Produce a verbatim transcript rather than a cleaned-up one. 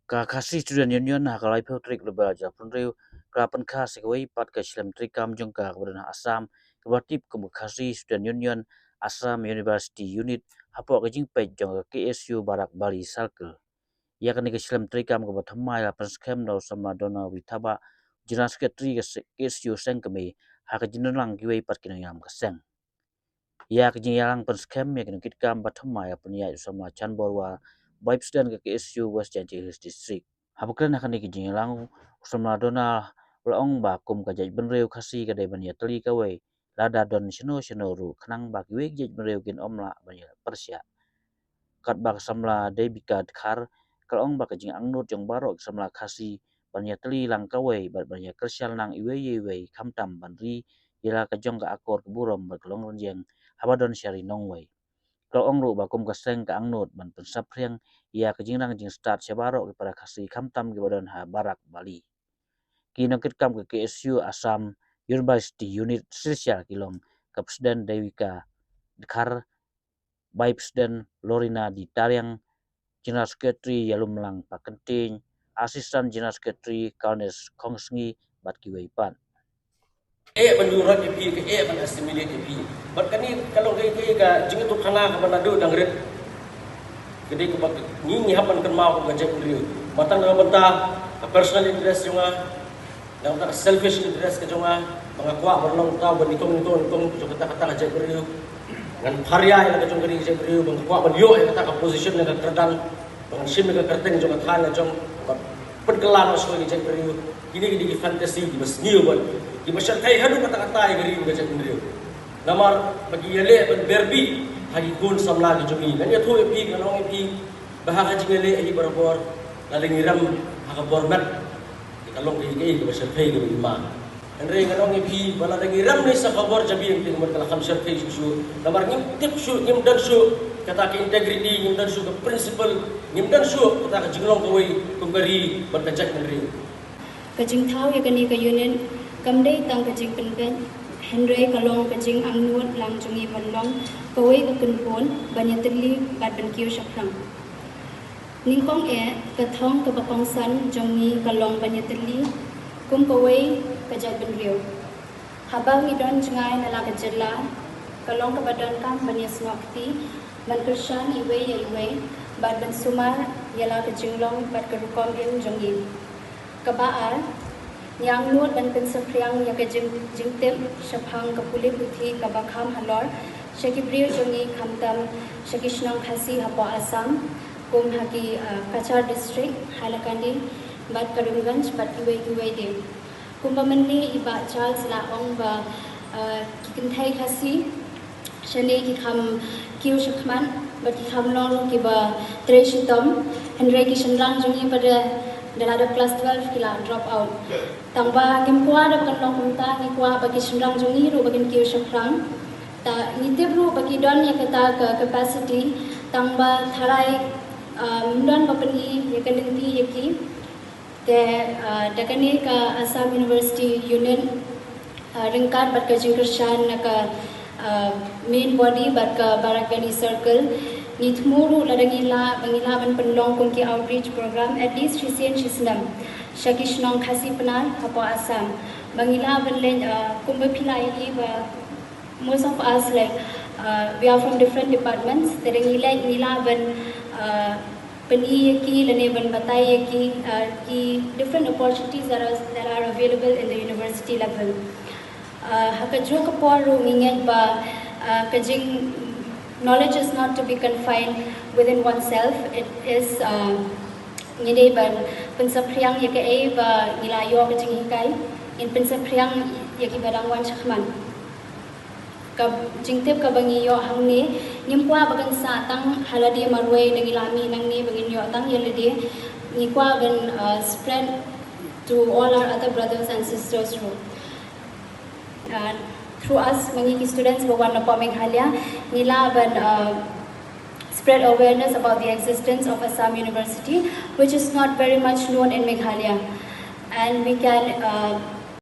Ka Khasi Student Union ha ka laiphew tarik Lber arhajar arphew hynriew ka la pynkha sa kawei pat ka shlem treikam jong ka kaba don ha Assam, kaba tip kum ka Khasi Student Union Assam University Unit, hapoh ka jingpeit jong ka K S U Barak Bali Circle. Ïa kane ka shlem treikam kaba thymmai la pynskhem da u samla Donald Withaba, General Secretary ka se-, K S U Seng Kmie, ha ka jingdon lang kiwei pat ki nongïalam ka seng. Ïa ka jingïalang pynskhem ïa ka nongkitkam ba thymmai la pynïaid u samla Chan Borwa, Vice President ka K S U West Jaintia Hills District. Haba kren ha kane ka jingïalang, u samla Donald u la ong ba kum ka jaitbynriew Khasi ka dei ban ïatylli kawei lada don shano shano ruh, khnang ba kiwei ki jaitbynriew kin ym lah ban ïapyrshah. Katba ka samla Devika Dkhar ka la ong ba ka jingangnud jong baroh ki samla Khasi ban ïatylli lang kawei bad ban ïakyrshan lang iwei ïa iwei, khamtam ban ri ïa la ka jong ka akor ka burom bad ka longrynïeng haba don sha ri nongwei. Ka la ong ruh ba kum ka seng ka angnud ban pynsaphriang ïa ka jingnang jingstad sha baroh ki para Khasi, khamtam kiba don ha Barak Bali. Ki nongkitkam ka K S U Assam University Unit Silchar ki long ka President Devika Dkhar, Vice President Lorina D Tariang, General Secretary Ïalumlang Pakynting, Assistant General Secretary Carnes Khongsngi bad kiwei pat. Eh, ban ïuh rot ïa phi, ka eh ban assimilate ïa phi. Bad kane ka long ka, ka, ka jingïathuhkhana kaba naduh dang rit. Ka dei kaba ngi, ngi hap ban kynmaw kum ka jaitbynriew. Ba tang na ka bynta ka personal interest jong nga, na ka bynta ka selfish interest ka jong nga, ba nga kwah ban long uta uba nyngkong, nyngkong, nyngkong jong kata, kata ka jaitbynriew. Ngan pharia ïa la ka jong kane ka jaitbynriew, ba nga kwah ban ïoh ïa kata ka position, ïa ka kyrdan, ba ngan shim ïa ka kyrteng jong ka thaiñ ka jong, ba pynkylla noh shuh ïa ka jaitbynriew. Kine ki dei ki fantasy kiba sniew bad kiba shyrkhei haduh katta katta ïa ka ri bad ka jaitbynriew. Namar ba ki ïaleh ban byrngem ha ki khun samla ki jong ngi. Ngan ïathuh ïa phi, ngan ong ïa phi ba ha ka jingïaleh hi barabor, lada ngi rem ha ka bor met, ka long kaei kaei kaba shyrkhei kaba im. Hynrei ngan ong ïa phi ba lada ngi rem ne sa ka bor jabieng te ka mut ka la kham shyrkhei shuh shuh. Namar ngim tip shuh, ngim don shuh kata ka integrity, ngim don shuh ka principle, ngim don shuh kata ka jinglong kawei kum ka ri bad ka jaitbynriew. Ka jingthaw ïa kane ka unit kam dei tang ka jingpynbeit, hynrei ka long ka jingangnud lang jong ngi ban long kawei ka kynhun ban ïatylli bad ban kiew shaphrang. Nyngkong eh, ka thong kaba kongsan jong ngi ka long ban ïatylli kum kawei ka jaitbynriew. Haba ngi don jngai na la ka jylla, ka long kaba donkam ban ïasnoh kti, ban kyrshan iwei ïa iwei, bad ban sumar ïa la ka jinglong bad ka rukom im jong ngi. Kaba ar, ngi angnud ban pynsaphriang ïa ka jing, jingtip shaphang ka pule puthi kaba kham halor sha ki briew jong ngi, khamtam sha ki shnong Khasi hapoh Assam, kum ha ki, ah, Cachar District, Hailakandi, bad Karimganj, bad kiwei kiwei de. Kumba mynne i Bah Charles la ong ba, ah, ki kynthei Khasi shane ki kham kiew shakhmat bad ki kham long kiba trei shitom, hynrei ki shynrang jong ngi pat da la dep class twelve ki la drop out. Tang ba ngim kwah da ba kan long kumta, ngi kwah ba ki shynrang jong ngi ruh ba kin kiew shaphrang. Ta ngi tip ruh ba ki don ïa kata ka capacity, tang ba tharai, ah, ym don ba pyni ïa ka lynti ïa ki. Te, ah, da kane ka Assam University Unit, ah, ryngkat bad ka jingkyrshan na ka, ah, main body bad ka Barak Valley Circle, ngi thmu ruh lada ngi lah, ba ngi lah ban pynlong kum ki outreach program at least shisien shisnem sha ki shnong Khasi Pnar hapoh Assam. Ba ngi lah ban leit, ah, kumba phi la ïohi ba most of us, like, uh, we are from different departments. Te da ngi leit ngi lah ban, uh, pyni ïa ki lane ban batai ïa ki, uh, ki different opportunities that are, that are available in the university level. Uh, ha kajuh ka por ruh ngi ngeit ba, uh, ka jing, knowledge is not to be confined within oneself. It is, uh, ngi dei ban pynsaphriang ïa kaei ba ngi la ïoh ka jinghikai, ngin pynsaphriang ïa kiba dang wan shakhmat. Ka jingtip kaba ngi ïoh hangne, ngim kwah ba kan sah tang ha lade marwei, da ngi la mih nangne ba ngin ïoh tang ïa lade. Ngi kwah ban, uh, spread to all our other brothers and sisters ruh. Uh, through us, ma ngi ki students ba wan napoh Meghalaya, ngi lah ban, uh, spread awareness about the existence of Assam University, which is not very much known in Meghalaya. And we can, uh,